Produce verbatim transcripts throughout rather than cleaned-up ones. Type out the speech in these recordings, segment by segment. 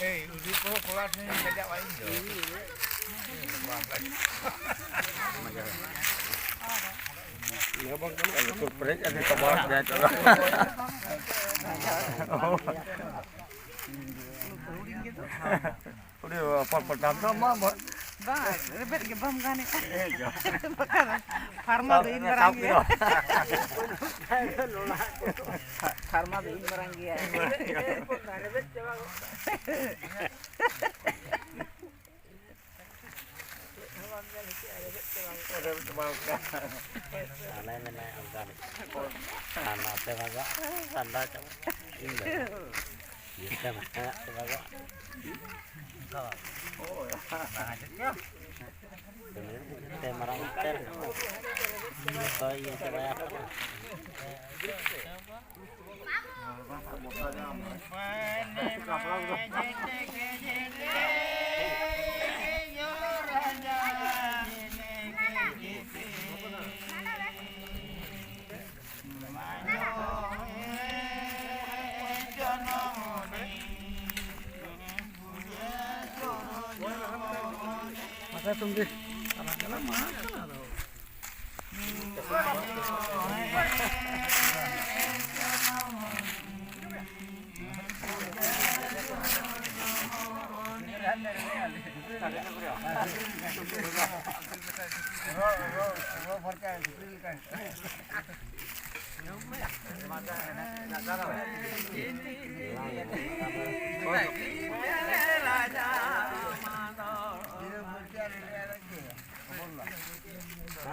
ᱮᱭ, ᱩᱱᱤ ᱠᱚ ᱠᱚᱲᱟ ᱴᱷᱮᱱ ᱠᱟᱡᱟᱜ ᱵᱟᱭ ᱤᱧ ᱫᱚ᱾ ᱞᱩᱛᱩᱨ ᱯᱮᱨᱮᱡ ᱟᱹᱰᱤ ᱛᱚᱵᱟᱜ ᱜᱮ ᱪᱟᱞᱟᱜ᱾ ᱩᱱᱤ ᱯᱚᱨ ᱯᱚᱨ ᱫᱟᱢ ᱫᱚ ᱢᱟ ᱵᱚ- ᱵᱟᱝ, ᱨᱮᱵᱮᱫ ᱜᱮ ᱵᱟᱢ ᱜᱟᱱᱮᱜᱼᱟ᱾ ᱵᱟᱠᱷᱟᱱ ᱯᱷᱟᱨᱢᱟ ᱫᱚ ᱤᱧ ᱢᱟᱨᱟᱝ ᱜᱮᱭᱟ᱾ ᱯᱷᱟᱨᱢᱟ ᱫᱚ ᱤᱧ ᱢᱟᱨᱟᱝ ᱜᱮᱭᱟ᱾ ᱟᱞᱮ ᱢᱮᱱᱟᱭ ᱚᱱᱠᱟ ᱨᱮ᱾ ᱦᱟᱱᱟ ᱛᱮ ᱵᱷᱟᱜᱟᱜ, ᱦᱟᱱᱟ ᱪᱟᱵᱟᱜ᱾ ᱤᱧ ᱫᱚ ᱡᱮᱛᱮ ᱢᱮᱱᱟᱜ ᱛᱮ ᱵᱷᱟᱜᱟᱜ᱾ ᱚᱱᱠᱟ ᱵᱟᱝ᱾ ᱛᱮ ᱢᱟᱨᱟᱝ ᱩᱛᱟᱹᱨ᱾ ᱡᱚᱛᱚ ᱤᱭᱟᱹ ᱪᱟᱵᱟᱭᱟ᱾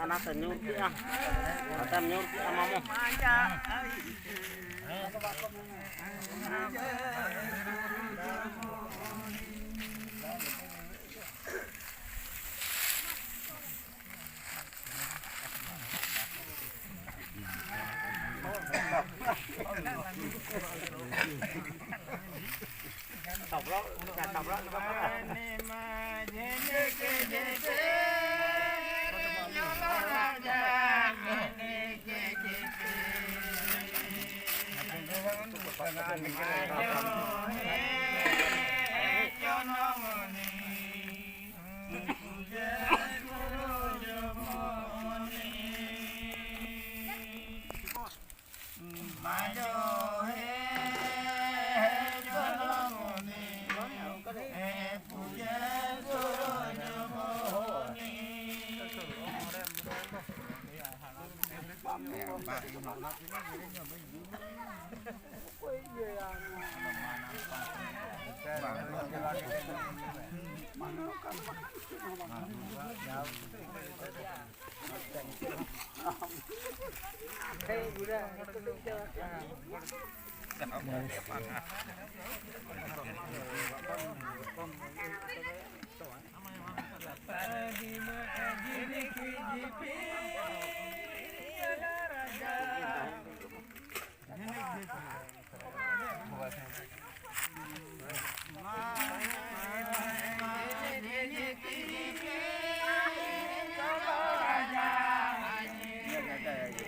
ᱚᱱᱟ ᱛᱮ ᱧᱩᱨ ᱠᱮᱜᱼᱟ, ᱦᱟᱛᱮᱢ ᱧᱩᱨ ᱠᱮᱜᱼᱟ ᱢᱟᱢᱚ᱾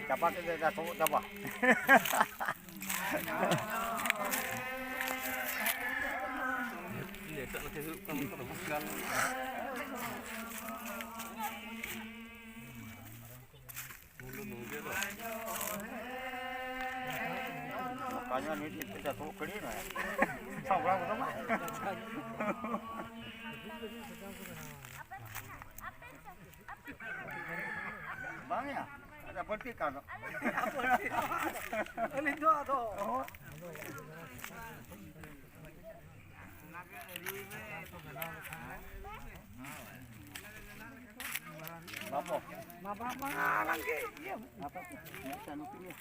ᱪᱟᱵᱟ ᱠᱮᱫ ᱫᱚ ᱥᱚᱵᱚᱜ ᱪᱟᱵᱟ᱾ ᱮᱴᱟᱜ ᱞᱮᱠᱟ ᱦᱩᱭᱩᱜ ᱠᱟᱱ ᱛᱟᱵᱚᱱᱟ, ᱵᱩᱡᱽ ᱜᱟᱱ᱾ ᱱᱚᱝᱠᱟ ᱧᱚᱜ ᱱᱤᱛ ᱱᱤᱛ ᱛᱮ ᱥᱚᱵᱚᱜ ᱠᱟᱹᱲᱤ ᱱᱟ᱾ ᱥᱟᱶᱲᱟ ᱠᱚᱫᱚ ᱵᱟᱝ᱾ ᱵᱟᱝ ᱭᱟ, ᱟᱪᱪᱷᱟ, ᱵᱟᱹᱲᱛᱤ ᱠᱟᱱ ᱫᱚ᱾ ᱟᱹᱞᱤᱧ ᱫᱚ ᱟᱫᱚ ᱵᱟᱵᱚ᱾ ᱢᱟ ᱵᱟᱝ, ᱢᱟᱨᱟᱝ ᱜᱮ ᱤᱭᱟᱹ᱾ ᱟᱪᱪᱷᱟ, ᱱᱩᱠᱩ ᱜᱮ᱾